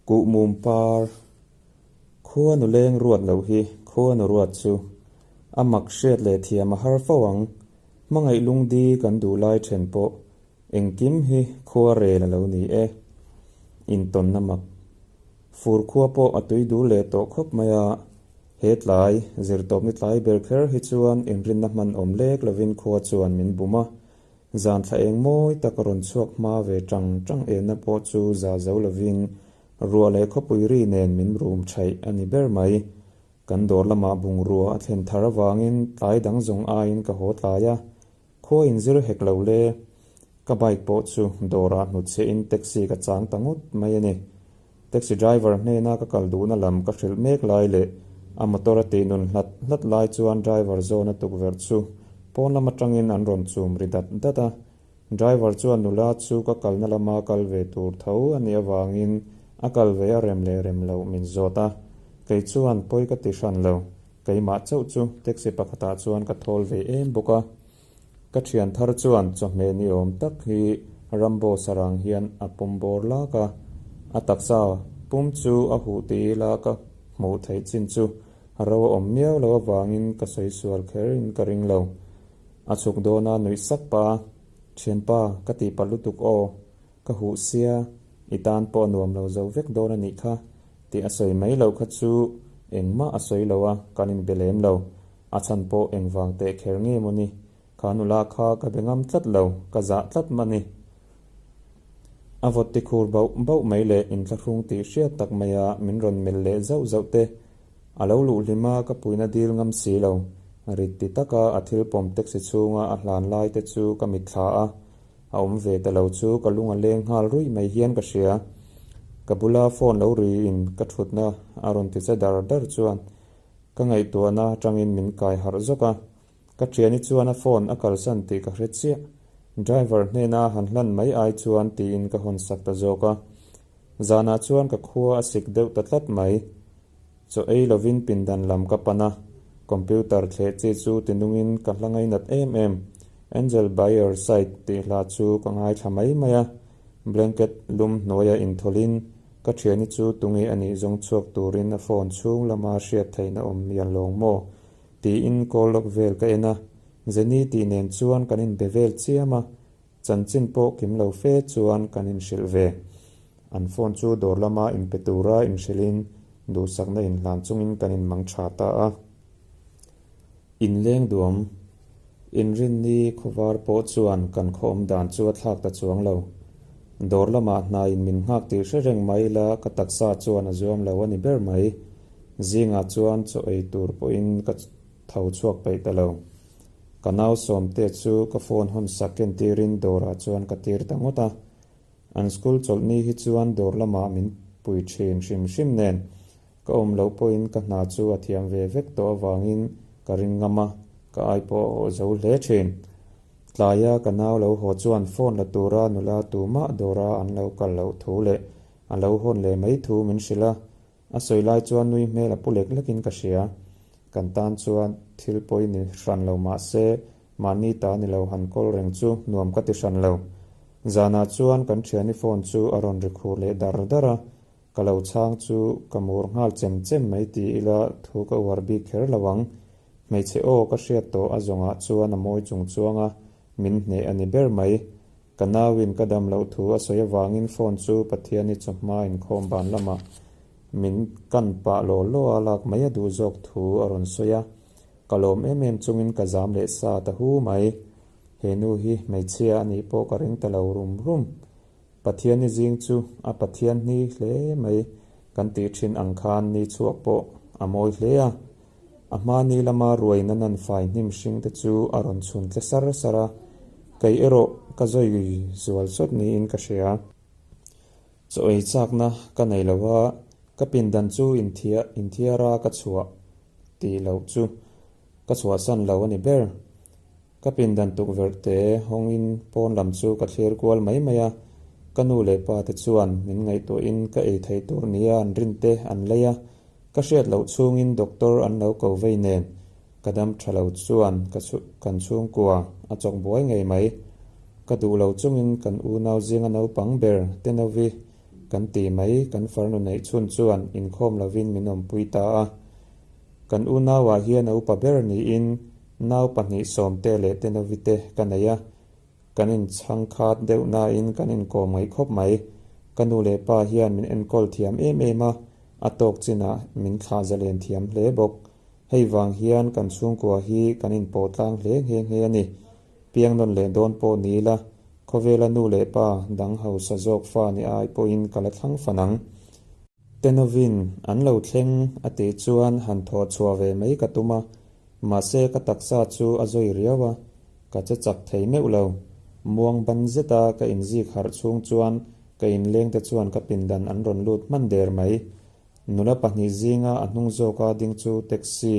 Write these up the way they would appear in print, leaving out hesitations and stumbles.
Kuhmum par khua nu leng ruat loh hi khua nu ruat chu a mak hriat leh thiam a har fo ang. Hmangaih lungdi kan duh lai then pawh engkim hi khua rel a lo ni e. Intawnna mak fur khua pawh a tui dul leh tawh khawp mai a, he tlai zirtawpni tlai ber kher hi chuan inrinna hman awm lek lovin khua chuan min bum a, Zan thla eng mawi tak a rawn chhuak hma ve tang tang enna pawh chu za zo lovin ruah leh khawpui ri nen min rum thaih a ni ber mai. Kan dawr lamah bungrua a thlen thar avangin tlai dang zawng aiin ka haw tlai a, khua inzir hek lo le. Ka bike pawh chu dawrah hnutchhiahin taxi ka chang ta ngawt mai a ni. Taxi driver hnena ka kal duhna lam ka hrilh mek lai leh a motor a tih nun hlat hlat lai chuan driver zawna tukverh chu pawn lam atangin an rawn chum ri dat dat a. Driver chuan nula chu ka kalna lama kal ve tur tho a nih avangin a kal ve a rem leh rem loh min zawt a. Kei chuan pawi ka ti hran lo, keimah chauh chu taxi pakhatah chuan ka thawl ve em bawk a. Ka thian thar chuan chawhmeh ni awm tak hi Rambo sarang hian a pawm bawr lak a, a taksa pum chu a huh ti ila ka hmuh theih chin chu a ro a awm miau lo avangin ka sawi sual kher in ka ring lo. A chhuk dawn a nuih sak pah a, Thianpa, ka tih palh lutuk aw, ka huh sia, i tan pawh a nuam lo zo vek dawn a nih kha tih a sawi mai loh kha chu engmah a sawi lo a, kan inbe lem lo. A chhan pawh engvang teh kher nge maw ni? Kha nula kha ka be ngam tlat lo, ka zah tlat mah ni. A vawt ti khur bauh bauh mai leh inthlahrung tih hriat tak maia min rawn melh leh zauh zauh te. A lo luh hlim a ka puina dil ngam si lo. Rit ti taka a thil pawm taxi chhunga a hlan lai te chu ka mitthla a, a awm ve ta lo chu ka lung a leng nghal ruih mai hian ka hria. Ka bula phone lo riin ka thutna a rawn ti che dar dar chuan Ka ngaihtuahna atangin min kai harh zawk a, ka thiani chuan a phone a kalsan tih ka hre chiah. Driver hnena han hlan mai ai chuan tiin ka hawn sak ta zawk a. Zanah chuan ka khua a sik deuh ta tlat mai. Chaw ei lovin pindan lam ka pan a, computer thleh chi chu tinungin ka hla ngainat em em. Angel by your side tih hla chu ka ngaithla mai mai a, blanket lum hnuaia inthawlhin Ka thiani chu tunge a nih zawng chhuak turin a phone chhung lama hriat theihna awm mial lawng maw? tiin call log vel ka en a, Jenny tih nen chuan kan inbe vel chiam a, chanchin pawh kim lo fe chuan kan inhrilh ve. An phone chu dawr lama inpe tura inhrilhin duhsakna inhlan chungin kan inmang tha ta a. Inleng duam, inrinni khawvar pawh chuan kan khaw awm dan chu a thlak ta chuang lo. Dawr lamah hnaiin min nghak tih hre reng mai ila ka taksa chuan a zuam lo a ni ber mai. Zingah chuan chaw ei tur pawhin ka tho chhuak peih ta lo. Ka nau Sawmte chu ka phone hawn sak entirin dawrah chuan ka tir ta ngawt a. An school chawlhni hi chuan dawr lamah min pui thin hrim hrim nen Ka awm loh pawhin ka hna chu a thiam ve vek tawh avangin ka ring ngam a, ka ai pawh a awh zo hle thin. Tlaia ka nau lo haw chuan phone la tura nula tumah dawra an lo kal loh thu leh a lo hawn leh mai thu min hrilh a, a sawi lai chuan nui hmel a pu lek lekin ka hria. Kan tan chuan thil pawi ni hran lo mah se mahni ta ni lo han kawl reng chu nuam ka ti hran lo. Zanah chuan kan thiani phone chu a rawn ri khur leh dar dar a, Ka lo chhang chu ka mur nghal chem chem mai ti ila thu ka uar bik kher lo ang. Hmeichhe aw ka hriat tawh a zawngah chuan a mawi chung chuang a, min hneh a ni ber mai. Ka nauin ka dam loh thu a sawi avangin phone chu Pathiani chawhma inkhawm ban lamah min kan pah law law a lak mai a duh zawk thu a rawn sawi a. Ka lawm em em chungin ka zam leh sa ta hu mai. He nu hi hmeichhia a nih pawh ka ring ta lo rum rum. Pathian i zing chu a Pathian hni hle mai kan tih thin ang khan ni chhuak pawh a mawi hle a. A hma ni lama ruaina nan fai hnim hring te chu a rawn chhun tle sar sar a, kei erawh ka zawi zual sawt niin ka hria. Chaw ei chakna ka nei lo a, ka pindan chu inthiara ka chhuah tih loh chu ka chhuahsan lo a ni ber. Ka pindan tukverh te hawngin pawn lam chu ka thlir kual mai mai a, ka nu leh pa te chuan min ngaihtuahin ka ei theih tur nia an rin te an lei a, ka hriat loh chhungin doctor an lo ko vei nen ka dam tha lo chuan ka kan chhungkua a chawk buai ngei mai. Ka duh lo chungin kan unau zinga naupang ber Tenovi. Kan ti mai, kan farnu neih chhun chuan inkhawm lovin min awmpui ta a. Kan unauah hian a upa ber niin nau pahnih Sawmte leh Tenovite ka nei a. Kan inchhangkhat deuh nain kan inkawm ngaih khawp mai. Ka nu leh pa hian min enkawl thiam em em a, a tawk chinah min thlah zalen thiam hle bawk. Hei vang hian kan chhungkua hi kan inpawh tlang hle nghe nghe a ni. Piang nawn leh dawn pawh ni ila, khawvela nu leh pa dang hausa zawk fa ni ai pawhin ka la thlang fan ang. Tenovin an lo thleng a tih chuan han thawh chhuah ve mai ka tum a, mahse ka taksa chu a zawi riau a, ka che chak thei meuh lo. Muang ban zeta ka inzik harh chhung chuan ka inlengte chuan ka pindan an rawn lut hman der mai. Nula pahnih zinga a hnung zawka ding chu taxi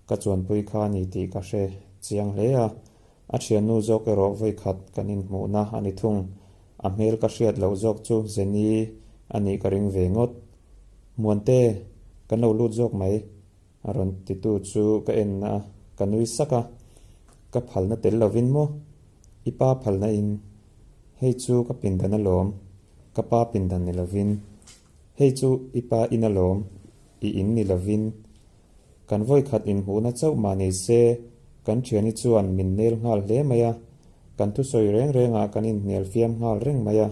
ka chuanpui kha a ni tih ka hre chiang hle a, a thiannu zawk erawh vawikhat kan inhmuhna a ni thung. A hmel ka hriat loh zawk chu Jenny a nih ka ring ve ngawt. Muante, kan lo lut zawk mai, a rawn titu chu ka en a, ka nui sak a. Ka phalna tel lovin maw? I pa phalna in. Hei chu ka pindan alawm, ka pa pindan ni lovin. Hei chu i pa in alawm, i in ni lovin. Kan vawikhat inhmuhna chauh mah ni se, kan thiani chuan min nel nghal hle mai a, kan thusawi reng rengah kan inhnial fiam nghal reng mai a.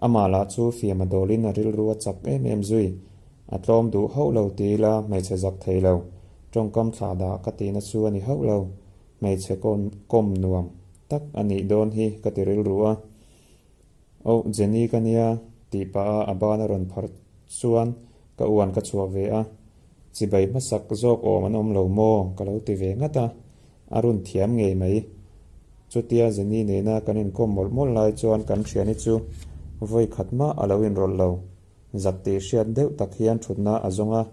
Amah lah chu fiam a dawlin a rilru a chak em em zui. A tlawm duh hauh lo ti ila hmeichhe zak thei lo, tawngkam thlah dah ka tihna chu a ni hauh lo, hmeichhe kawm nuam tak a nih dawn hi ka ti rilru a. Oh, Jenny ka nia, tih pah a a ban a rawn phar chuan ka uan ka chhuah ve a. Chibai hmasak zawk awm an awm lo maw? ka lo ti ve ngat a, a run thiam ngei mai. Chutia Jenny nena kan inkawm mawlh mawlh lai chuan kan thiani chu vawi khat mah a lo inrawlh lo. Zak tih hriat deuh tak hian thutna a zawng a,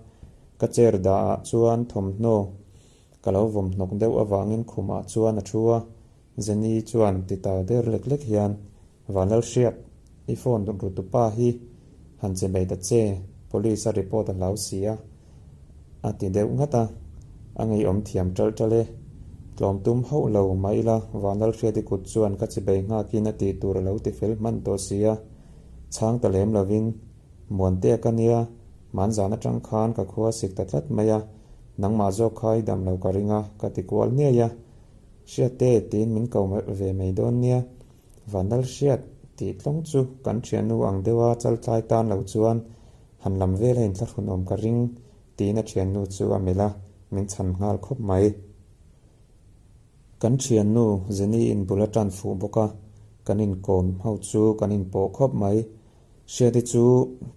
ka chair dah ah chuan thawmhnaw ka lo vawm hnawk deuh avangin khumah chuan a thu a. Jenny chuan ti ta der lek lek hian, Vanlalhriat, i phone ru tu pa hi han che mai ta che, police a report a hlau si a, a ti deuh ngat a, a ngeiawm thiam ṭalh ṭalh e. Tlawm tum hauh lo mah ila Vanlalhriati kut chuan ka chibei nghakin a tih tur a lo ti fel hman tawh si a, chhang ta lem lovin, Muantea ka nia, hmanzan aṭang khan ka khua sik ta tlat mai a, nangmah zawk kha i dam lo ka ring a, ka ti kual ngei a. Hriatte tiin min ko ve mai dawn nia. Vanlal hriat tih tlawng chu kan thiannu ang deuha chaltlai tan lo chuan han lam vel a inthlahrunawm ka ring tiin a thiannu chu a melh a, min chhan nghal khawp mai. Kan thiannu Jenny in bul a tan fuh bawk a, kan inkawm ho chu kan inpawh khawp mai. Hriati chu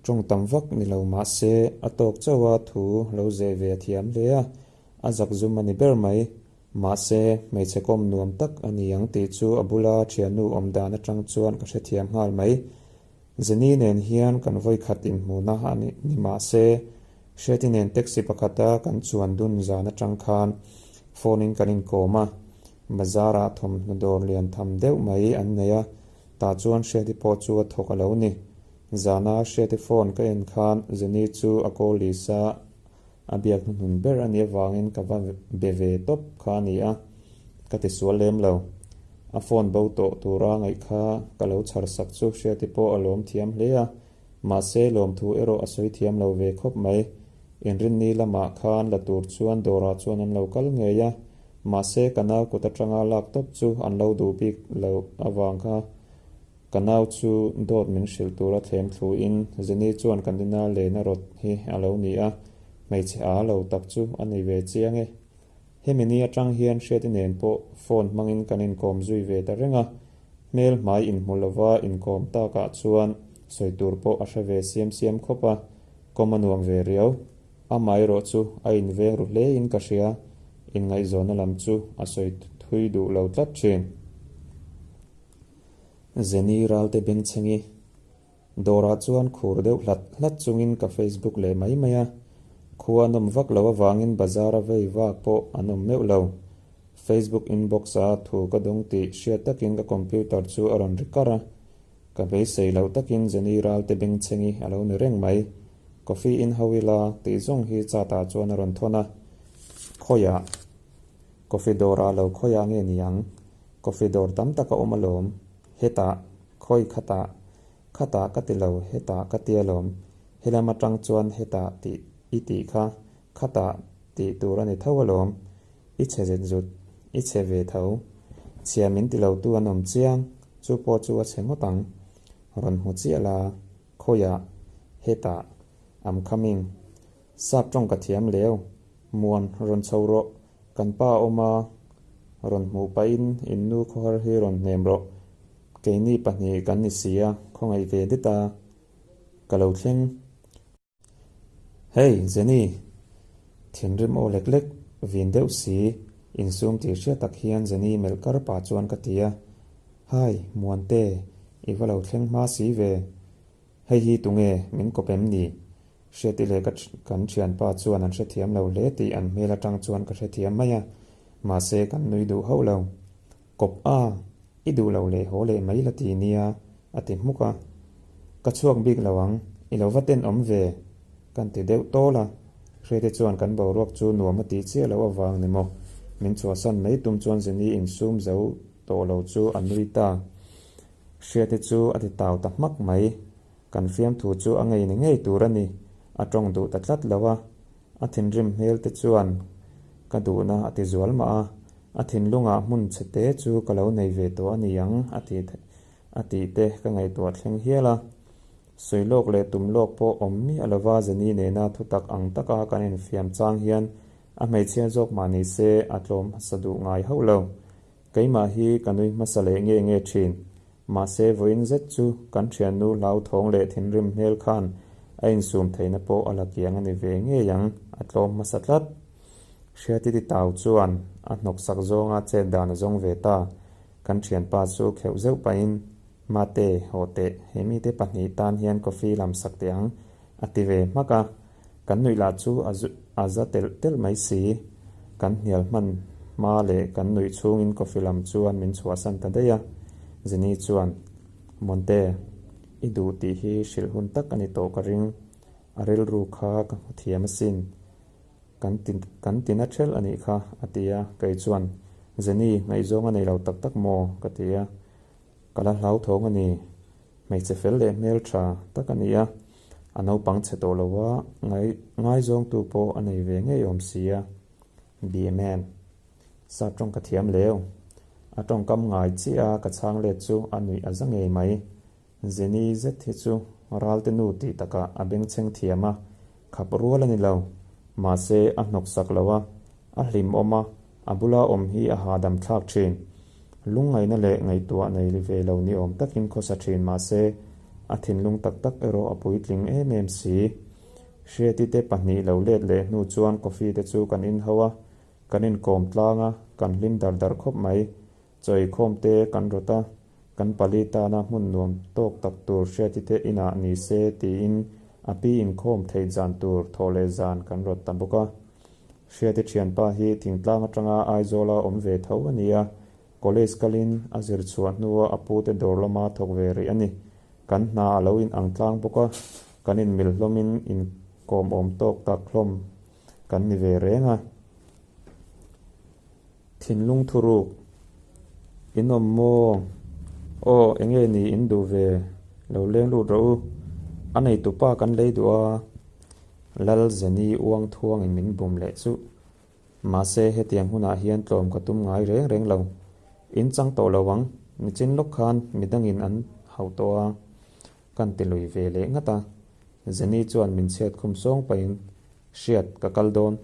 tawng tam vak ni lo mah se a tawk chauh a thu lo zeh ve a thiam hle a, a zakzum a ni ber mai. Mahse, hmeichhe kawm nuam tak a ni ang tih chu a bula thiannu awm dan atang chuan ka hrethiam nghal mai. Jenny nen hian kan vawikhat inhmuhna a ni mahse, Hriati nen taxi pakhata kan chuan dun zan atang khan phone in kan inkawm a, bazar-ah thawmhnaw dawr lian tham deuh mai an nei a, tah chuan Hriati pawh chu a thawk a lo ni. Zana Hriati phone ka en khan Jenny chu a call lisa A biak hnuhnun ber a nih avangin ka va be ve tawp kha a ni a, ka ti sual lem lo. A phone bo tawh tura ngaih kha ka lo chhar sak chu Hriati pawh a lawm thiam hle a, mahse lawmthu erawh a sawi thiam lo ve khawp mai. Inrinni lamah khan la tur chuan dawrah chuan an lo kal ngei a, mahse ka nau kut atanga lak tawp chu an lo duh bik loh avang kha Ka nau chu dawt min hrilh tura thlem thluin Jenny chuan kan ina len a rawt hi a lo ni a, hmeichhe aa lo tak chu a ni ve chiang e. Hemi ni atang hian Hriati nen pawh phone hmangin kan inkawm zui ve ta reng a, hmel hmai inhmu lova inkawm takah chuan sawi tur pawh a hre ve siam siam khawp a, kawm a nuam ve riau. Amaherawh chu a inveng ru hlein ka hria, inngaihzawnna lam chu a sawi thui duh lo tlat thin. Jenny Ralte Bengchhengi dawrah chuan khur deuh hlat hlat chungin ka Facebook leh mai mai a, khua an awm vak lo avangin bazar a vei vak pawh an awm meuh lo. Facebook inbox a thu ka dawng tih hriat takin ka computer chu a rawn ri kar a, ka beisei loh takin Jenny Ralte Bengchhengi a lo ni reng mai. Coffee in ho ila tih zawng hi chat ah chuan a rawn thawn a, khawiah coffee dawrah lo khawiah nge ni ang? Coffee dawr tam tak a awm alawm. Hetah, khawi khatah. Khatah ka ti lo, hetah ka ti alawm. Helam atang chuan hetah tih i tih kha khatah tih tur a ni tho alawm. I chhe zet zut, i chhe ve tho. Chhia min ti lotu an awm chiang, chu pawh chu a chhe ngawt ang. Rawn hmu chiah la, khawiah, hetah, I'm coming. Sap tawng ka thiam leu, Muan rawn chho rawh, kan pa a awm a, rawn hmuh pahin in nu khawhar hi rawn hnem rawh. Keini pahnih kan ni si a, khawngaih ve det a, ka lo thleng. Hey, Jenny! Thinrim aw lek lek, vin deuh si, insum tih hriat tak hian Jenny melh kar pah chuan ka ti a. Hi, Muante, i va lo thleng hma si ve. Hei hi tunge min kawp em ni? Hriati leh ka kan thianpa chuan an hrethiam lo hle tih an hmel atang chuan ka hrethiam mai a, mahse kan nui duh hauh lo. Kawp a, i duh lo leh haw leh mai la ti nia, a ti hmuk a. Ka chhuak bik lo ang, i lo va tenawm ve, kan ti deuh tawl a. Hriati chuan kan boruak chu nuam a tih chiah loh avang ni maw? Min chhuahsan mai tum chuan Jenny insum zo tawh lo chu a nui ta. Hriati chu a ti tau ta hmak mai. Kan fiamthu chu a ngei ni ngei tur a ni. A tawng duh ta tlat lo a. A thinrim hmel te chuan ka duhna a ti zual mah a. A thinlungah hmun chhe te chu ka lo nei ve tawh a ni ang a ti a tih te ka ngaihtuah thleng hial a. Sawi lawk leh tum lawk pawh awm miah lova Jenny nena thutak ang taka kan infiam chang hian a hmeichhia zawk mah ni se a tlawm hmasa duh ngai hauh lo. Keimah hi ka nui hmasa leh nge nge thin. Mahse vawiin zet chu kan thiannu hlauthawng leh thinrim hmel khan a insum theihna pawh a la kiang a ni ve ngei ang, a tlawm hmasa tlat. Hriati titau chuan a hnawksak zawnga chet dan a zawng ve ta. Kan thianpa chu kheuh zeuh pahin, Mate, haw teh, he mite pahnih tan hian coffee lam sak teh ang, a ti ve hmak a. Kan nuih lah chu a za telh telh mai si. Kan hnial hman hma leh kan nuih chhungin coffee lam chuan min chhuahsan ta daih a. Jenny chuan, Monte, i duh tih hi hrilh hun tak a ni tawh ka ring. A rilru kha ka hmu thiam asin. Kan ti kan ti na ṭhelh a nih kha, a ti a. Kei chuan, Jenny, ngaihzawng a nei lo tak tak maw? ka ti a. Ka la hlauthawng a ni. Hmeichhe fel leh hmel tha tak a ni a, a naupang chhe tawh lo a, ngai ngaizawngtu pawh a nei ve ngei awm si a. Be a man. Sap tawng ka thiam leu. A tawngkam ngai chiah a ka chhang let chu a nuih a za ngei mai. Jenny zet hi chu ralte nu tih takah a bengchheng thiam a, khap rual a ni lo. Mahse a hnawk sak lo a, a hlimawm a, A bula awm hi a hahdam thlak thin. Lungngaihna leh ngaihtuah nei ve lo ni awm takin khawsa thin mahse, a thinlung tak tak erawh a puitling em em si. Hriati te pahnih lo let leh hnu chuan coffee te chu kan in ho a, kan inkawm tlang a, kan hlim dar dar khawp mai. Chawi khawm te kan rawt a, kan pali tana hmun nuam tawk tak tur Hriati te inah ni se tiin a pi inkhawm theih zan tur thawh leh zan kan rawt ta bawk a. Hriati thianpa hi thingtlang atanga Aizawla awm ve tho a ni a, college kalin a zir chhuah hnua a pute dawr lama thawk ve rih a ni. Kan hna a lo in ang tlang bawk a, kan inmil hlawmin inkawm awm tawk tak hlawm kan ni ve reng a. Thinlung thuruk, In awm maw? Aw, enge ni in duh ve? Lo leng lut rawh u. A neitupa kan lei duh a, Lal Zeni uang thuangin min bum leh chu. Mahse, hetiang hunah hian tlawm ka tum ngai reng reng lo. In chang tawh lo ang, nichin lawk khan midangin an hauh tawh a, kan ti lui ve leh ngat a. Zeni chuan min chhiat khum sawng pahin, Hriat, ka kal dawn,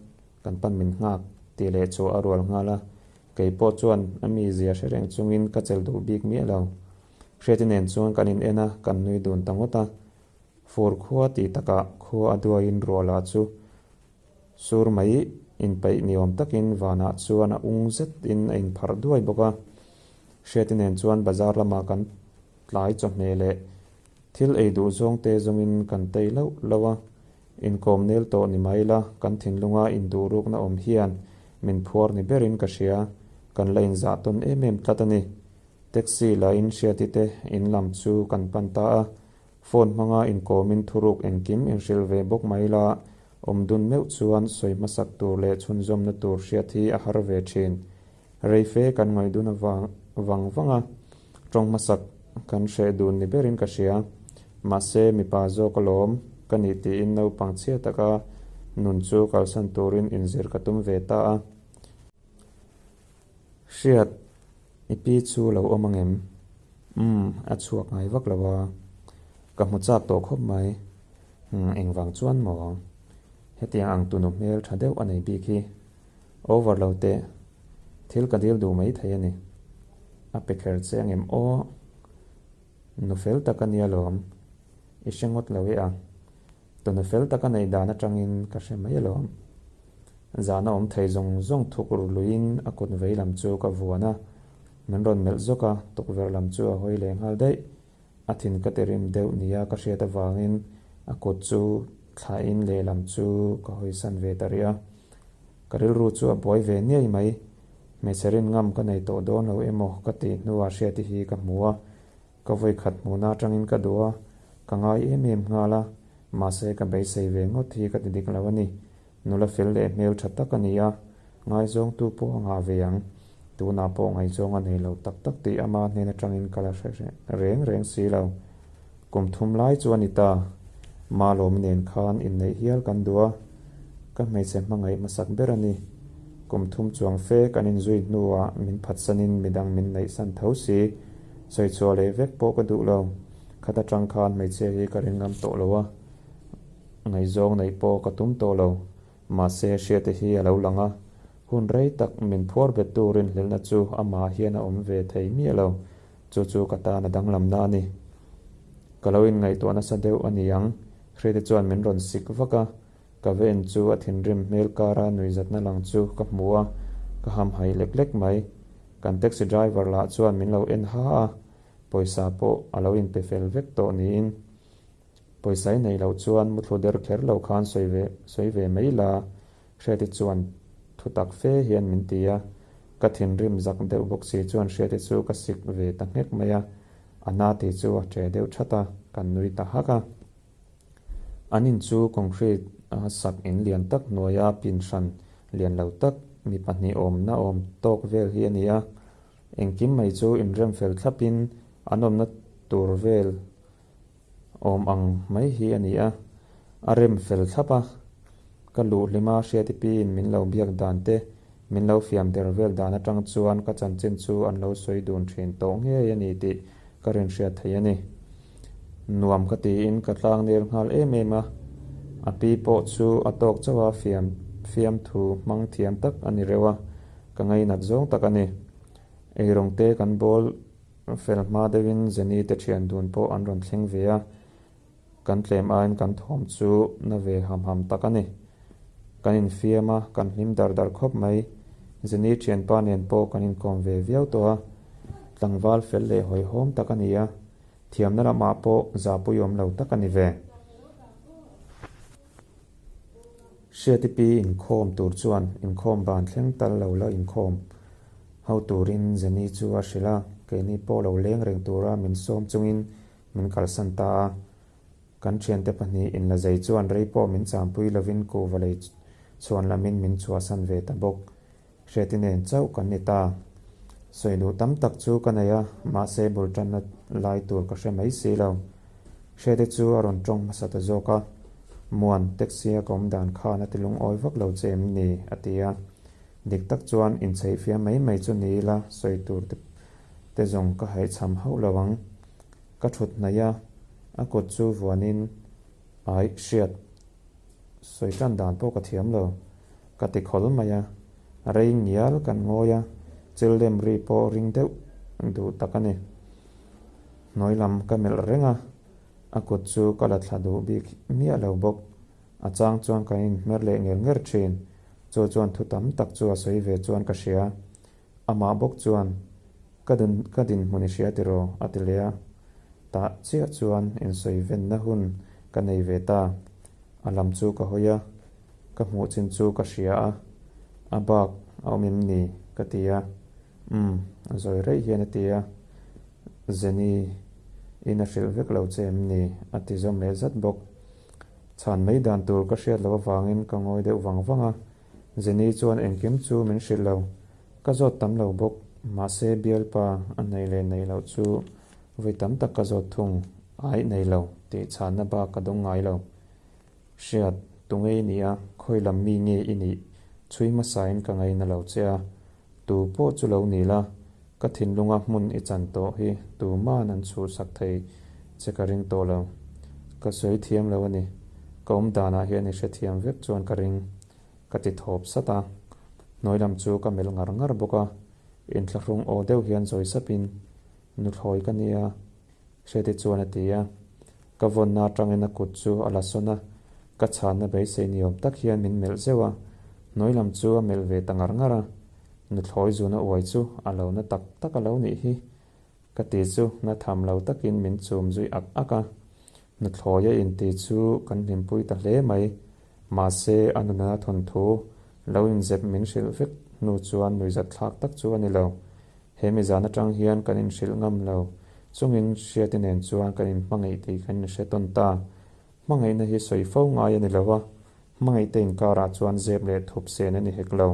kan pan min nghak, tih leh chu a rual nghal a. Kei pawh chuan a mizia hre reng chungin ka chelh duh bik miah lo. Hriati nen chuan kan in en a, kan nui dun ta ngawt a. Fur khua tih takah khua a duaiin ruah lah chu sur mai inpeih ni awm takin vanah chuan a ung zetin a inpharh duai bawk a. Hriati nen chuan bazar lamah kan tlai chawhmeh leh thil ei duh zawng te zawngin kan tei lauh lauh a. Inkawm nel tawh ni mai la, kan thinlunga induhrukna awm hian min phuar ni berin ka hria, kan la inzah tawn em em tlat a ni. Taxi la in Hriati te in lam chu kan pan ta a, phone hmanga inkawmin thuruk engkim inhrilh ve bawk mai la, awm dun meuh chuan sawi hmasak tur leh chhunzawmna tur hriat hi a har ve thin. Reife kan ngaih dun avang vang vang a, tawng hmasak kan hreh dun ni berin ka hria. Mahse, mipa zawk alawm ka nih tiin naupang chhia taka nun chu kalsan turin inzir ka tum ve ta a. Hriat, i pi chu lo awm angem? Umm, a chhuak ngai vak lo a, ka hmu chak tawh khawp mai. Umm, engvang chuan maw? Hetiang ang tunu hmel tha deuh a nei bik hi. Over lo teh, thil ka dil duh mai thei a ni. A pe kher che angem aw? Nu fel tak a nia lawm, i hre ngawt lo e a. Tunu fel tak a neih dan atangin ka hre mai alawm. Zahna awm thei zawng zawng thuk ru luiin a kut vei lam chu ka vuan a, min rawn melh zawk a, tukverh lam chu a hawi leh nghal daih. A thin ka ti rim deuh nia ka hriat avangin a kut chu thlahin lehlam chu ka hawisan ve ta rih a. Ka rilru chu a buai ve niai mai. Hmeichhe rin ngam ka nei tawh dawn lo emaw ka tih hnuah Hriati hi ka hmu a, ka vawi khat hmuhna atangin ka duh a, ka ngai em em nghal a, mahse ka beisei ve ngawt hi ka ti dik lo a ni. Nula fel leh hmel tha tak a ni a, ngaizawngtu pawh a ngah ve ang. Tunah pawh ngaihzawng a nei lo tak tak tih ama hnen atangin ka la hre reng reng si lo. Kum thum lai chu a ni ta. Malawm nen khan inneih hial kan duh a, ka hmeichhe hmangaih hmasak ber a ni. Kum thum chuang fe kan inzui hnuah min phatsanin midang min neihsan tho si. Sawi chhuah leh vek pawh ka duh lo. Khat atang khan hmeichhia hi ka ring ngam tawh lo a, ngaihzawng neih pawh ka tum tawh lo. Mahse hriate hi a lo lang a, hun rei tak min phuar bet tu rinhlelhna chu amah hian a awm ve thei miah lo. Chu chu ka tan a danglamna a ni. Ka lo inngaihtuah nasa deuh a ni ang, Hriate chuan min rawn sik vak a, ka va en chu a thinrim hmel kara nuihzatna lang chu ka hmu a, ka hamhaih lek lek mai. Kan taxi driver lah chuan min lo en ha a, pawisa pawh a lo inpe fel vek tawh niin. Pawisa i neih loh chuan muthlu der kher lo khan sawi ve sawi ve mai la, Hriati chuan thu tak fe hian min ti a. Ka thinrim zak deuh bawk si chuan Hriati chu ka sik ve ta nghek mai a, a na tih chu a ṭe deuh ṭhat a, kan nui ta hak a. An in chu concrete a sak in lian tak hnuaia pin hran lian lo tak mi pahnih awmna awm tawk vel hi a ni a. Engkim mai chu inrem fel thlapin an awmna tur vel Awm ang mai hi a ni a, a rem fel thlap a. Ka luh hlima Hriati piin min lo biak dan te, min lo fiam der vel dan atang chuan ka chanchin chu an lo sawi dun thin tawh ngei a ni tih ka rinhriat thei a ni. Nuam ka tiin ka tlang nel nghal em em a, a pi pawh chu a tawk chauh a fiam fiamthu hmang thiam tak a ni reuh a, ka ngainat zawng tak a ni. Eirawng te kan bawl Fel hma deuhin Jenny te thian dun pawh an rawn thleng ve a, kan tlem aiin kan thawm chu na ve ham ham tak a ni. Kan infiam a, kan hlim dar dar khawp mai. Jenny thianpa nen pawh kan inkawm ve viau tawh a, tlangval fel leh hawihhawm tak a ni a, thiamna lamah pawh zahpuiawm lo tak a ni ve. Hriati pi inkhawm tur chuan inkhawm ban thleng tal lo la inkhawm ho turin Jenny chu a hrilh a, keini pawh lo leng reng tura min sawm chungin min kalsan ta a. Kan thiante pahnih inla zei chuan rei pawh min champui lovin kuhva lei chhuan lamin min chhuahsan ve ta bawk. Hriati nen chauh kan ni ta. Sawi duh tam tak chu ka nei a, mahse bul tanna lai tur ka hre mai si lo. Hriati chu a rawn tawng hmasa ta zawk a, Muan, taxi a ka awm dan khan a ti lungawi vak lo che em ni? a ti a. Dik tak chuan inchheih fiam mai mai chu ni ila sawi tur te zawng ka haihchham hauh lo ang. Ka thut hnaih a, a kut chu vuanin aih hriat. Sawi tan dan pawh ka thiam lo. Ka ti khawl mai a, rei ngial kan ngawi a, chil lem ri pawh ring deuh duh tak a ni. Hnuai lam ka melh reng a, a kut chu ka la thla duh bik miah lo bawk. A chang chuan kan inhmer leh nger nger thin, chu chuan thu tam tak chu a sawi ve chuan ka hria. Amah bawk chuan, Ka dun ka dinhmun i hria tiraw? a ti leh a. Tah chiah chuan insawi venna hun ka nei ve ta. A lam chu ka hawi a, ka hmuh chin chu ka hria a, a bak a awm em ni? ka ti a. Umm, zawi reih hian a ti a. Jenny in a hrilh vek lo che em ni? a ti zawm leh zat bawk. Chhan mai dan tur ka hriat loh avangin ka ngawi deuh vang vang a. Jenny chuan engkim chu min hrilh lo. Ka zawt tam lo bawk, mahse bialpa a neih leh neih loh chu vawi tam tak ka zawt thung. Aih nei lo, tih chhanna bak ka dawng ngai lo. Hriat, tunge i nih a, khawi lam mi nge i nih? Chhui hmasain ka ngaina lo che a, tu pawh chu lo ni la, ka thinlunga hmun i chan tawh hi tuma'n an chhuhsak thei che ka ring tawh lo. Ka sawi thiam lo a ni, ka awm danah hian i hrethiam vek chuan ka ring, ka ti thawp sat a. Hnuai lam chu ka melh ngar ngar bawk a, inthlahrung aw deuh hian zawi sapin, Nuthlawi ka nia, Hreti chuan a ti a. Ka vawnna atangin a kut chu a la sawn a, ka chhanna beisei ni awm tak hian min melh zeuh a, hnuai lam chu a melh ve ta ngar ngar a. Nuthlawi zuna uai chu a lo na tak tak a lo nih hi ka ti chu na tham lo takin min chum zui ak ak a. Nuthlawi a inti chu kan hlimpui ta hle mai, mahse a nuna thawnthu lo inzep min hrilh vek hnu chuan nuihzatthlak tak chu a ni lo. He mi zan atang hian kan inhrilh ngam lo. Chungin Hriati nen chuan kan inhmangaih tih kan inhre tawn ta. Hmangaihna hi sawi fo ngai a ni lo a, hmangaihte inkarah chuan zep leh thup sen a ni hek lo.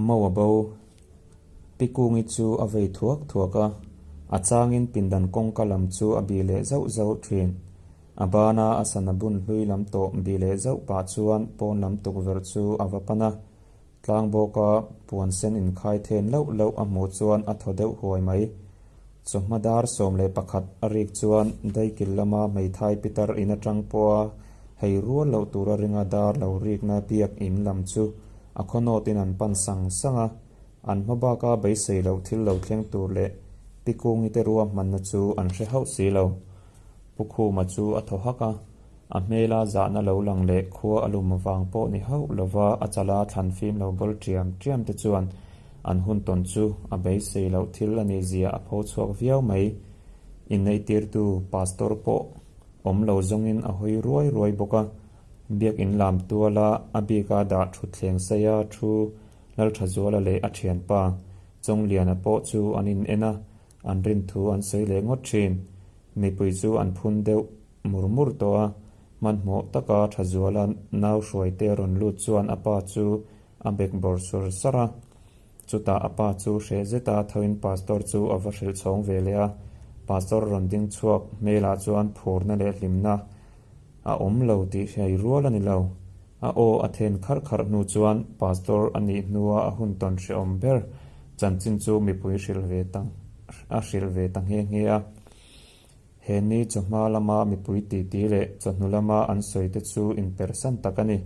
Mo a bo. Pi Kungi chu a vei thuak thuak a, a changin pindan kawngka lam chu a bih leh zauh zauh thin. A bana a sana bun hlui lam tawh bih leh zauh pah chuan pawn lam tukverh chu a va pan a. Tlang bawka puan sen inkhai then lauh lauh a hmuh chuan a thaw deuh huai mai. Chawhma dar 11 a rik chuan daikil lama hmeithai pitar in atang pawha hei rual loh tura ringa dar lo rikna biak in lam chu a khawnawtin an pan sang sang a, an hma baka beisei loh thil lo thleng tur leh Pi Kungi te ruahmanna chu an hre hauh si lo. Pu Khuma chu a thaw hak a, a hmela zahna lo lang leh khua a lum vang pawh ni hauh lova a chala thlan fim lo bawl ṭiam ṭiam te chuan an hun tawn chu a beisei loh thil a nih zia a pho chhuak viau mai. Inneihtirtu Pastor pawh awm lo zawngin a hawi ruai ruai bawk a, Biakin lam tuala a bika dah thutthleng seia thu Lalthazuala leh a thianpa Chawngliana pawh chu an in en a, An rin thu an sawi leh ngawt thin. Mipui chu an phun deuh mur mur tawh a, hmanhmawh taka Thazuala nau hruaite rawn lut chuan a pa chu a bek bawr sur sar a. Chutah a pa chu hreh zeta thoin Pastor chu a va hrilh chhawng ve leh a, Pastor rawn ding chhuak hmelah chuan phurna leh hlimna a awm lo tih hriai rual a ni lo. A aw a then kharh kharh hnu chuan Pastor a nih hnua a hun tawn hrehawm ber chanchin chu mipui hrilh ve ta a hrilh ve ta nghe nghe a. He ni chawhma lama mipui titi leh chawhnu lama an sawi te chu inpersan tak a ni.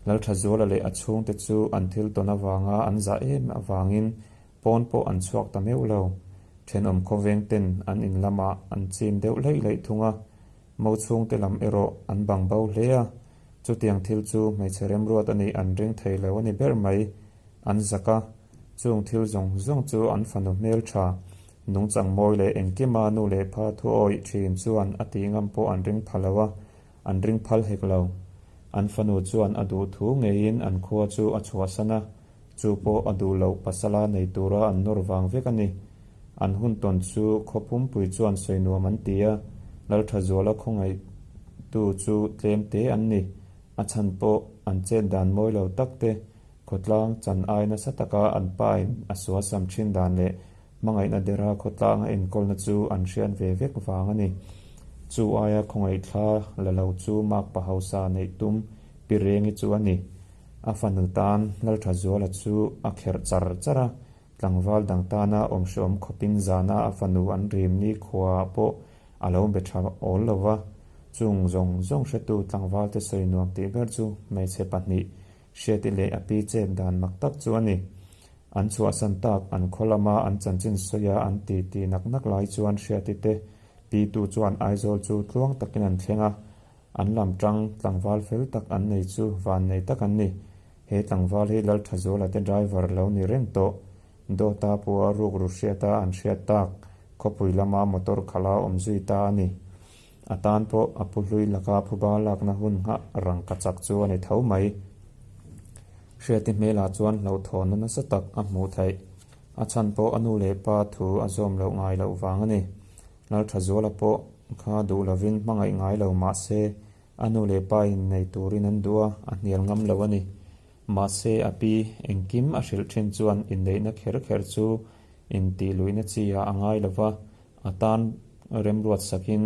Lalthazuala leh a chhungte chu an thil tawn avanga an zah em avangin pawn pawh an chhuak ta meuh lo. Thenawm khawveng ten an in lamah an chim deuh laih laih thung a, mo chhungte lam erawh an bang bo hle a. Chutiang thil chu hmeichhe remruat a nih an ring thei lo a ni ber mai. An zak a, chung thil zawng zawng chu an fanu hmeltha, nungchang mawi leh engkima nu leh pa thu awih thin chuan a tih ngam pawh an ring pha lo a, an ring phal hek lo. An fanu chuan a duh thu ngeiin an khua chu a chhuahsan a, chu pawh a duh loh pasala nei tura an nawr vang vek a ni. An hun tawn chu khaw pumpui chuan sawi nuam an ti a, Lalthazuala khawngaihtu chu tlem te an ni. A chhan pawh an chet dan mawi lo tak te, khawtlang chan ai nasa taka an pain a suasam thin dan leh hmangaihna dera khawtlang a enkawlna chu an hriat ve vek vang a ni. Chu aia khawngaihthla la lo chu makpa hausa neih tum Pi Rengi chu a ni. A fanu tan Lalthazuala chu a kherh char char a, tlangval dang tana awm hreawm khawpin zana a fanu an rim ni khuaah pawh a lo be tha awl lo va. Chung zawng zawng hretu tlangvalte sawi nuam tih ber chu hmeichhe pahnih Hriati leh a pi chet dan mak tak chu a ni. An chhuahsan tak an khaw lama an chanchin sawi a an ti ti nak nak lai chuan Hriati te pi tu chuan Aizawl chu tluang takin an thleng a, an lam tang tlangval fel tak an nei chu van nei tak an ni. He tlangval hi Lalthazuala te driver lo ni reng tawh. Dawta pawha rukru hriata an hriat tak khawpui lama motor khala awm zui ta a ni. A tan pawh a pu hlui laka phuba lakna hun nghah rangka chak chu a ni tho mai. Hriati hmelah chuan hlauhthawnna nasa tak a hmuh theih. A chhan pawh a nu leh pa thu a zawm loh ngai loh vang a ni. Lalthazuala pawh kha duh lovin hmangaih ngai lo mah se a nu leh pa in nei turin an duh a, a hnial ngam lo a ni. Mahse a pi engkim a hrilh thin chuan inneihna kher kher chu intih luihna chi ah a ngai lo va, A tan remruat sakin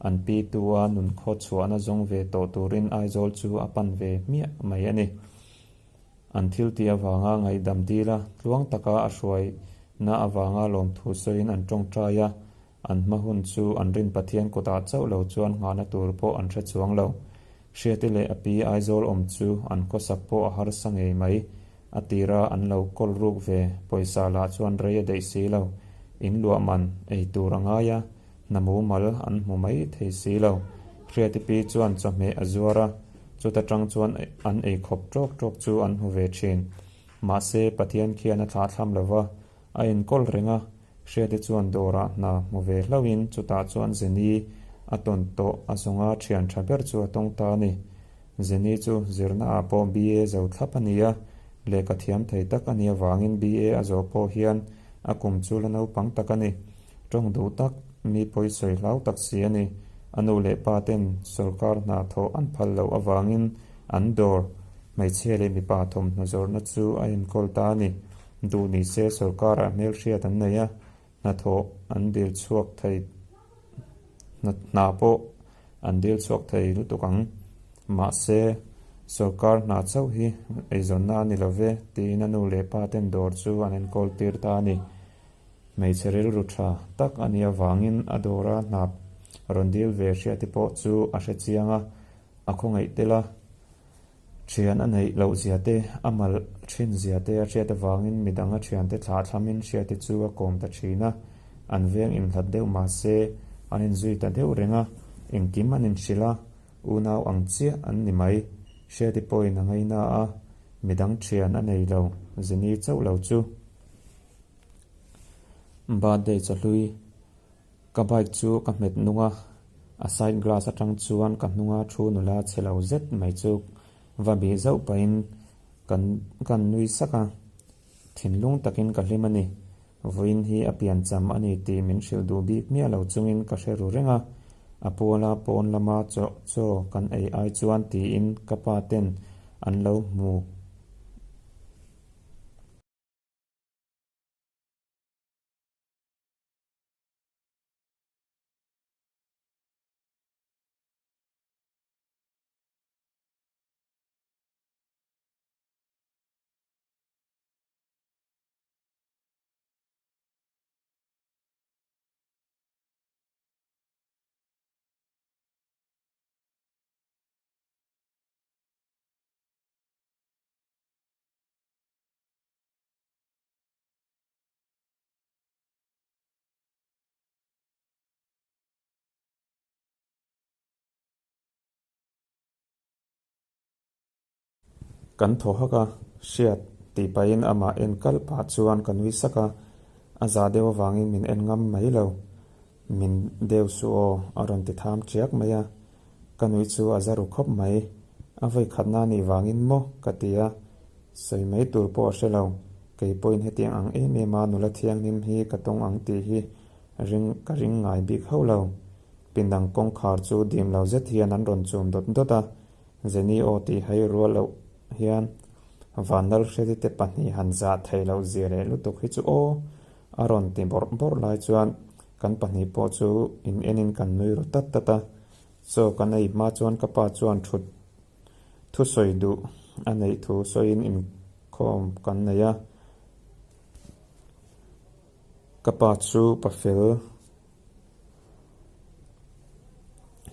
an pi tua nunkhaw chhuahna zawng ve tawh turin Aizawl chu a pan ve hmiah mai a ni. An thil tih avanga ngaihdam dila tluang taka a hruaina avanga lawmthu sawiin an tawngtai a, an hma hun chu an rin Pathian kutah chauh lo chuan nghahna tur pawh an hre chuang lo. Hriati leh a pi Aizawl awm chu an khawsak pawh a harsa ngei mai. A tira an lo kawl ruk ve, pawisa lah chuan rei a daih si lo. In luah man ei tur a ngai a, hna mumal an hmu mai thei si lo. Hriati pi chuan chawhmeh a zuar a, chuta tang chuan an ei khawp tawk tawk chu an hmu ve thin. Mahse, Pathian khian a thlahthlam lo va, a enkawl reng a, Hriati chuan dawrah hna hmu ve hlauhin chutah chuan Zeni a tawn tawh a zawnga thian tha ber chu a tawng ta a ni. Zeni chu zirna ah pawh BA zo thlap a ni a, lehkha thiam thei tak a nih avangin BA a zawh pawh hian a kum chu la naupang tak a ni. Tawng duh tak, mi pawi sawi hlau tak si a ni. A nu leh pa ten sawrkar hna thawh an phal loh avangin an dawr hmeichhia leh mipa thawmhnaw zawrhna chu a enkawl ta a ni. Duh ni se sawrkarah hmelhriat an nei a, hnathawh an dil chhuak thei hna pawh an dil chhuak thei lutuk ang. Mahse, sawrkar hna chauh hi eizawnna a ni lo ve, tiin a nu leh pa ten dawr chu an enkawl tir ta a ni. Hmeichhe rilru tha tak a nih avangin a dawra hna rawn dil ve hriati pawh chu a hre chiang a, a khawngaih tel a. Thian a neih loh zia te, a mal thin zia te a hriat avangin midang a thiante thlah thlamin hriati chu a kawm ta thin a. An veng inhlat deuh mah se, an inzui ta deuh reng a, engkim an inhrilh a, unau ang chiah an ni mai. Hriati pawhin a ngaina a, midang thian a nei lo, Zini chauh lo chu. Birthday chawhlui. Ka bike chu ka hmet nung a, a side glass atang chuan ka hnunga thu nula chhe lo zet mai chu va bih zauh pahin kan kan nui sak a, thinlung takin ka hlim a ni. Vawiin hi a piancham a ni tih min hrilh duh bik miah lo chungin ka hre ru reng a, a puala pawn lama chaw chaw kan ei ai chuan tiin ka pa ten an lo hmu. Kan thaw hak a, Hriat tih pahin amah en kal pah chuan ka nui sak a, a za deuh avangin min en ngam mai lo. Min deu suh aw, a rawn ti tham tiak mai a. Ka nuih chu a za ru khawp mai. A vawi khatna anih vangin maw? ka ti a. Sawi mai tur pawh a hre lo. Kei pawhin hetiang ang em em a nula thianghlim hi ka tawng ang tih hi ring ka ring ngai bik hauh lo. Pindang kawngkhar chu dim lo zet hian an rawn chum dawt dawt a. Jenny aw tih hai rual loh hian Vanlalhreti te pahnih han zah theih loh zia leh lutuk hi chu aw a rawn ti bawrh bawrh lai chuan kan pahnih pawh chu in enin kan nui ru tat tat a. Chaw kan ei hma chuan ka pa chuan thut thusawi duh a neih thu sawiin inkhawm kan nei a. Ka pa chu pa fel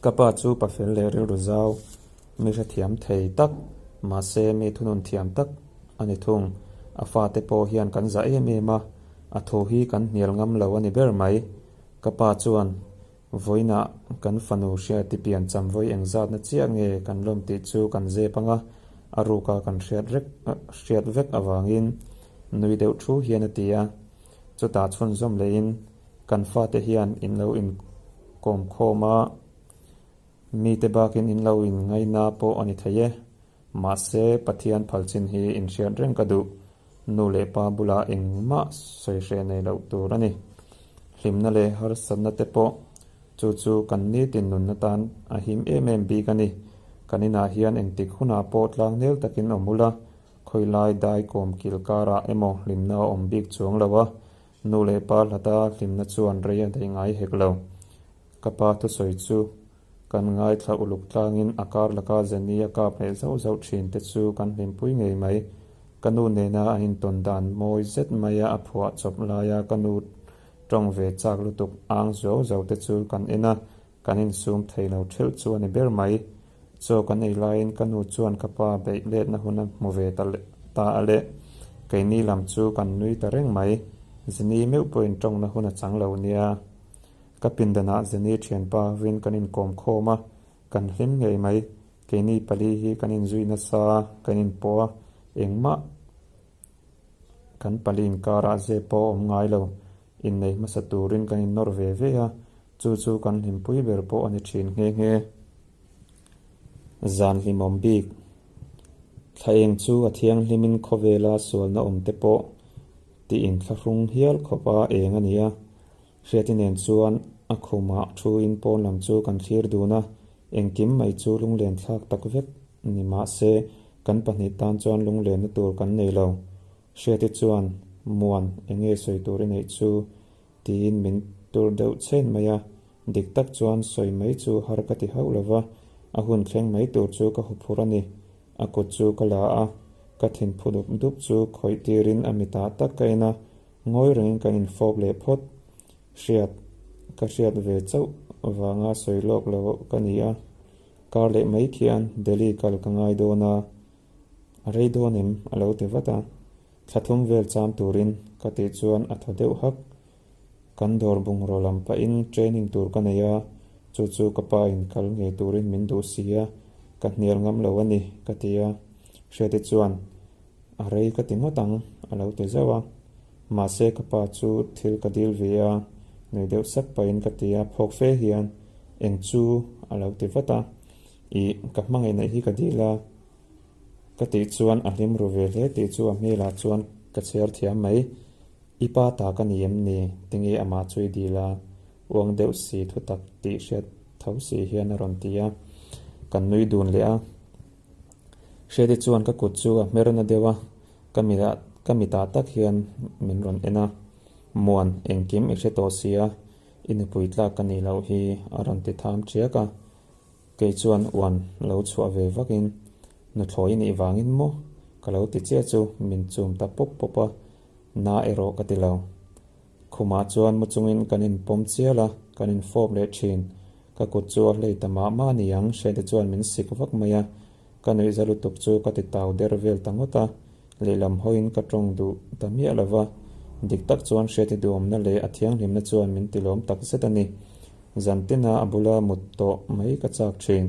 Ka pa chu pa fel leh rilru zau, mi hrethiam thei tak, mahse mi thunun thiam tak a ni thung. A fate pawh hian kan zah em em a, a thu hi kan hnial ngam lo a ni ber mai. Ka pa chuan, Vawiinah kan fanu hriati pian cham vawi engzatna chiah nge kan lawm tih chu kan zep ang a, a ruka kan hriat rek hriat vek avangin nui deuh thu hian a ti a. Chutah chhunzawm lehin Kan fate hian in lo inkawm khawm a, mite bakin in lo inngaina pawh a ni thei e. Mahse, Pathian phal chin hi inhriat reng ka duh. Nu leh pa bulah engmah sawi hreh nei loh tur a ni. Hlimna leh harsatna te pawh chu chu kan nitin nunna tan a him em em bik a ni. Kan inah hian engtik hunah pawh tlangnel takin awm ula, khawilai dai kawm kil karah emaw hlimna a awm bik chuang lo a, Nu leh pa hlata hlimna chuan rei a daih ngai hek lo. Ka pa thusawi chu kan ngaithla uluk tlangin a kar laka Jenny a kap leh zauh zauh thin te chu kan hlimpui ngei mai. Ka nu nena an intawn dan mawi zet maia a phuah chawp laia ka nu tawng ve chak lutuk ang zuau zauh te chu kan en a, kan insum thei lo thelh chu a ni ber mai. Chaw kan ei laiin ka nu chuan ka pa beih letna hun a hmu ve ta ta a le. Keini lam chu kan nui ta reng mai. Zini meuh pawhin tawngna hun a chang lo nia. Ka pindanah Zini thianpa hovin kan inkawm khawm a, kan hlim ngei mai. Keini pali hi kan inzui nasa, kan inpawh a, engmah kan pali inkarah zep pawh a awm ngai lo. Innei hmasa turin kan innawr ve ve a, chu chu kan hlimpui ber pawh a ni thin nghe nghe. Zan hlimawm bik Thla eng chu a thianghlimin khawvela sualna awm te pawh tiin thlahrung hial khawpa eng a ni a. Hriati nen chuan a khumah thuin pawn lam chu kan thlir dun a, engkim mai chu lunglen thlak tak vek ni mahse kan pahnih tan chuan lunglenna tur kan nei lo. Hriati chuan, Muan, eng nge sawi tur i neih chu? tiin min tur deuh chhen mai a, dik tak chuan sawi mai chu har ka ti hauh lo va, a hun thleng mai tur chu ka huphur a ni. A kut chu ka la a, ka thin phu dup dup chu khawih tirin a mitah tak ka en a, ngawi rengin kan infawp leh phawt. Hriat, ka hriat ve chauh vanga sawi lawk lo ka ni a, kar leh mai khian Delhi kal ka ngai dawn a, A rei dawn em? a lo ti vat a. Thla thum vel cham turin ka tih chuan a thaw deuh hak. Kan dawr bungraw lam pahin training tur ka nei a, chu chu ka pa in kal ngei turin min duh si a, ka hnial ngam lo a ni, ka ti a. Hriati chuan, A rei ka ti ngawt ang, a lo ti zauh a. Mahse ka pa chu thil ka dil ve a, nui deuh sak pahin ka ti a, phawk fe hian, Eng chu? a lo ti vat a. Ih, ka hmangaih neih hi ka dil a. Ka tih chuan a hlim ru ve hle tih chu a hmelah chuan ka chhiar thiam mai. I pa ta ka ni em ni? Tinge amah chu i dil a? Uang deuh si thu tak tih hriat tho si hian a rawn ti a. Kan nui dun leh a. Hriati chuan ka kut chu a hmer na deuh a, ka mitah ka mitah tak hian min rawn en a. Muan, engkim i hre tawh si a, i nupui tlak ka nih loh hi a rawn ti tham ṭiak a. Kei chuan uan lo chhuah ve vakin, Nuthlawi nih vangin maw? Ka lo ti chiah chu min chum ta pawp pawp a, na erawh ka ti lo. Khumah chuan mu chungin kan inpawm chial a, kan infawp leh thin. Ka kut chu a hlei ta mah mah niang, Hriati chuan min sik vak mai a. Ka nuihza lutuk chu ka ti tau der vel ta ngawt a, lehlam hawiin ka tawng duh ta miah lo va. Dik tak chuan Hriati duhawmna leh a thianghlimna chuan min tilawm tak zet a ni. Zantina a bula mut tawh mai ka chak thin.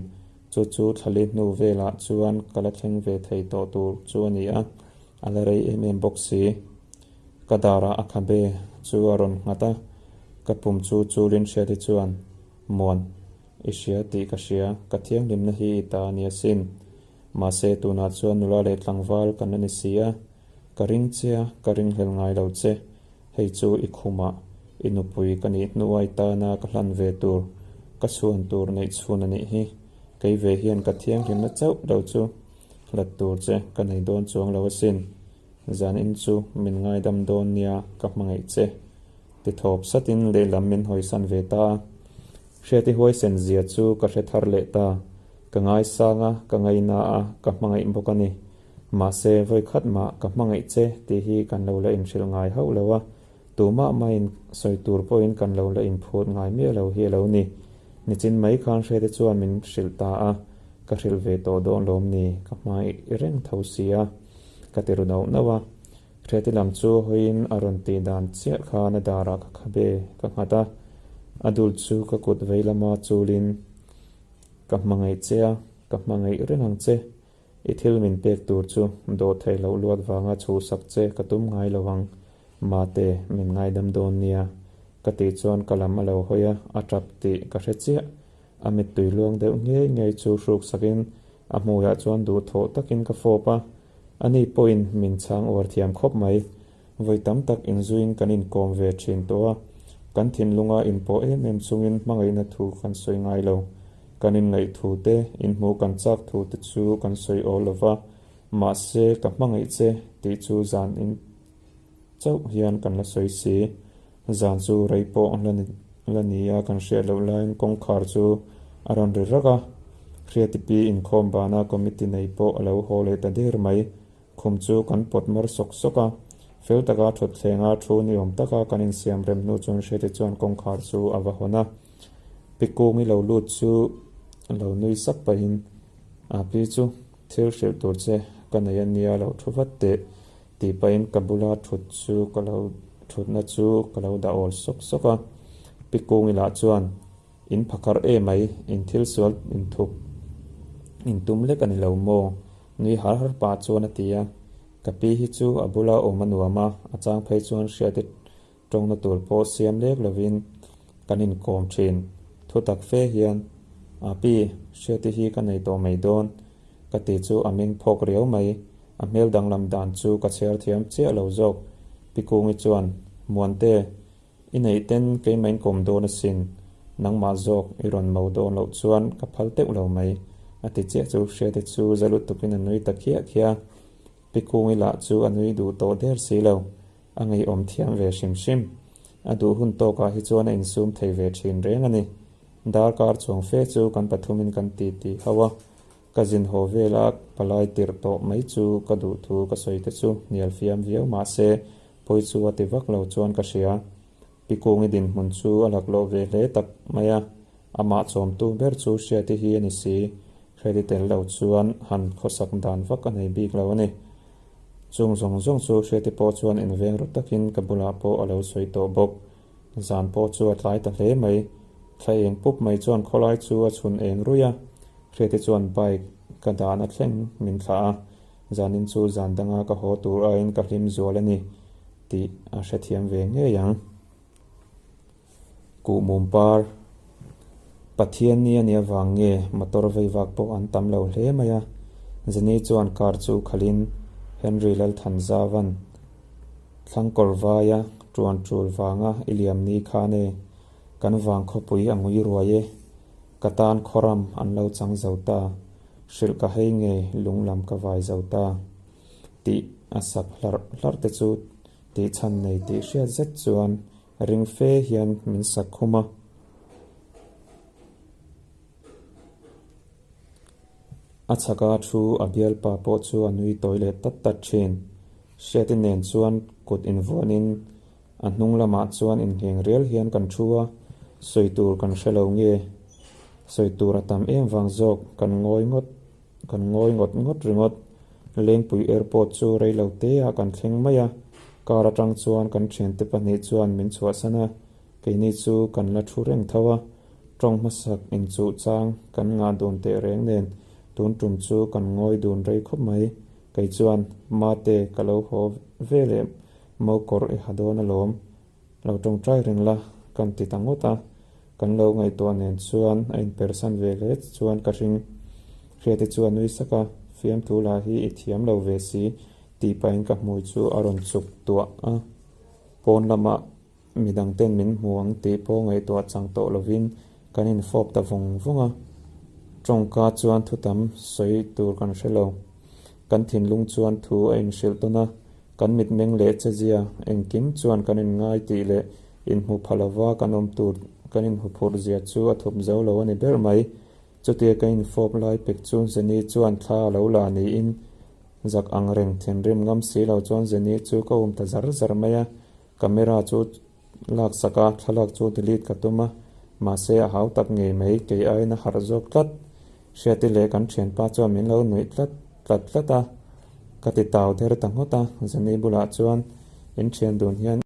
Chu chu thlali hnu velah chuan ka la thleng ve thei tawh tur chu a ni a, a la rei em em bawk si. Ka darah a khabe chu a rawn nghat a, ka pum chu chulin hriat hi chuan, Muan, i hria tih ka hria, ka thianghlimna hi i ta a ni asin. Mahse tunah chuan nula leh tlangval kan la ni si a, ka ring che a, ka ringhlel ngai lo che. Hei chu i khumah i nupui ka nih hnuai tana ka hlan ve tur, ka chhuan tur neih chhun a nih hi. Kei ve hian ka thianghlimna chauh lo chu hlat tur che ka nei dawn chuang lo asin. Zanin chu min ngaidam dawn nia ka hmangaih che. Ti thawp satin lehlam min hawisan ve ta a. Hriati huaisen zia chu ka hre thar leh ta. Ka ngaisang a, ka ngaina a, ka hmangaih bawk a ni. Mahse, vawi khat mah ka hmangaih che tih hi kan lo la inhrilh ngai hauh lo a, tumah mahin sawi tur pawhin kan lo la inphut ngai miah lo hi a lo ni. Nichin mai khan Hrete chuan min hrilh ta a, ka hrilh ve tawh dawn lawm ni, ka hmangaih reng tho si a, ka ti ru nauh nauh a. Hrete lam chu hawiin a rawn tih dan chiah khan a darah ka khabe ka nghat a, a dul chu ka kut vei lama chulin ka hmangaih che a, ka hmangaih reng ang che. I thil min pek tur chu dawh theih loh luat vanga chhuhsak che ka tum ngai lo ang, mate, min ngaidam dawn nia. Ka tih chuan ka lam a lo hawi a, a tap tih ka hre chiah. A mittui luang deuh ngei ngei chu hruk sakin a hmuiah chuan duhthawh takin ka fawp a, ani pawhin min chhang uar thiam khawp mai. Vawi tam tak inzuiin kan inkawm ve thin tawh a, kan thinlunga inpawh em em chungin hmangaihna thu kan sawi ngai lo. Kan inngaih thu te, inhmuh kan chak thu te chu kan sawi awl lo va, mahse ka hmangaih che tih chu zan in chauh hian kan la sawi si. Zan chu rei pawh la ni a kan hriat loh laiin kawngkhar chu a rawn ri rak a, Hriatipi inkhawm bana committee nei pawh a lo haw leh ta der mai. Khum chu kan pawt mar sawk sawk a, fel taka thawtthlenga thu ni awm taka kan insiam rem hnu chuan Hriati chuan kawngkhar chu a va hawn a. Pi Kungi lo lut chu lo nui sak pahin, A pi chu thil hrilh tur che ka nei a nia lo thu vat teh tih pahin ka bula thut chu ka lo thutna chu ka lo dah awl sawk sawk a. Pi Kungi lah chuan In phakar e mai, in thil sual inthup intum lek a ni lo maw? Nui har har pah chuan a ti a. Ka pi hi chu a bula awm a nuam a, a chang phei chuan hriati tawngna tur pawh siam lek lovin kan inkawm thin. Thu tak fe hian, A pi, hriati hi ka nei tawh mai dawn, ka ti chu a meng phawk riau mai. A hmel danglam dan chu ka chhiar thiam chiah lo zawk. Pi Kungi chuan, Muante, I neih ten keimah in kawm dawn asin, nangmah zawk i rawn mo dawn loh chuan ka phal teuh lo mai, a ti chiah chu Hriati chu za lutukin a nui ta khiah khiah a. Pi Kungi lah chu a nui duh tawh der si lo, a ngeiawm thiam ve hrim hrim. A duh hun tawkah hi chuan a insum thei ve thin reng a ni. Darkar chuang fe chu kan pathumin kan ti ti hauh a, ka zin haw vela palai tirh tawh mai chu ka duh thu ka sawi te chu hnial fiam viau mahse Pawi chu a ti vak lo chuan ka hria. Pi Kungi dinhmun chu a laklawh ve hle tak mai a, amah chawmtu ber chu Hriati hi a ni si. Hriati tel lo chuan han khawsak dan vak a nei bik lo a ni. Chung zawng zawng chu Hriati pawh chuan inveng ru takin ka bulah pawh a lo sawi tawh bawk. Zan pawh chu a tlai ta hle mai. Thla eng pup mai chuan khawlai chu a chhun eng ruih a, Hriati chuan bike ka dahna thleng min thlah a. Zanin chu zan danga ka haw tur aiin ka hlim zual a ni tih a hrethiam ve ngei ang. Kuhmum par Pathian ni a nih avang nge motor vei vak pawh an tam lo hle mai a. Zani chuan car chu khalhin Henry Lalthanzavan thlangkawr vaia tuan tul vanga i liam ni khan e, kan vang khawpui a ngui ruai e, ka tan khawram an lo chang zo ta. Hrilh ka hei nge lung lam ka vai zo ta tih a sak hlarh hlarh te chu tih chhan nei tih hriat zet chuan ring fe hian min sak khum a. A chhaka thu a bialpa pawh chu a nui tawi leh tat tat thin. Hriati nen chuan kut invuanin a hnung lamah chuan ingheng rial hian kan thu a, sawi tur kan hre lo nge? Sawi tur a tam em vang zawk kan ngawi ngawt kan ngawi ngawt ngawt ringawt. Lengpui airport chu rei lo te ah kan thleng mai a, car atang chuan kan thiante pahnih chuan min chhuahsan a, keini chu kan la thu reng tho a. Tawng hmasak inchuh chang kan ngah dun teh reng nen tun tum chu kan ngawi dun rei khawp mai. Kei chuan, Mate, ka lo haw ve leh mo kawr i ha dawn alawm. Lo tawngtai reng la, kan ti ta ngawt a. Kan lo ngaihtuah nen chuan a inpersan ve hle chuan ka hring. Hriati chu a nui sak a, Fiamthu lah hi i thiam lo ve si, tih pahin ka hmui chu a rawn chuk tuah a. Pawn lamah midang ten min hmu ang tih pawh ngaihtuah chang tawh lovin kan infawp ta vawng vawng a. Tawngka chuan thu tam sawi tur kan hre lo. Kan thinlung chuan thu a inhrilh tawn a, kan mitmeng leh chezia engkim chuan kan inngai tih leh inhmu pha lova kan awm tur kan inhuphurh zia chu a thup zo lo a ni ber mai. Chutia ka infawp lai pek chu Jenny chuan thla a lo la niin zak ang reng thinrim ngam si lo chuan Jenny chu ka um ta zar zar mai a, camera chu lak sak a, thlalak chu delete ka tum a, mahse a hau tak ngei mai, kei aiin a harh zawk tlat. Hriati leh kan thianpa chuan min lo nuih tlat tlat tlat a, ka ti tau der ta nghawt a, Jenny bulah chuan in thian dun hian.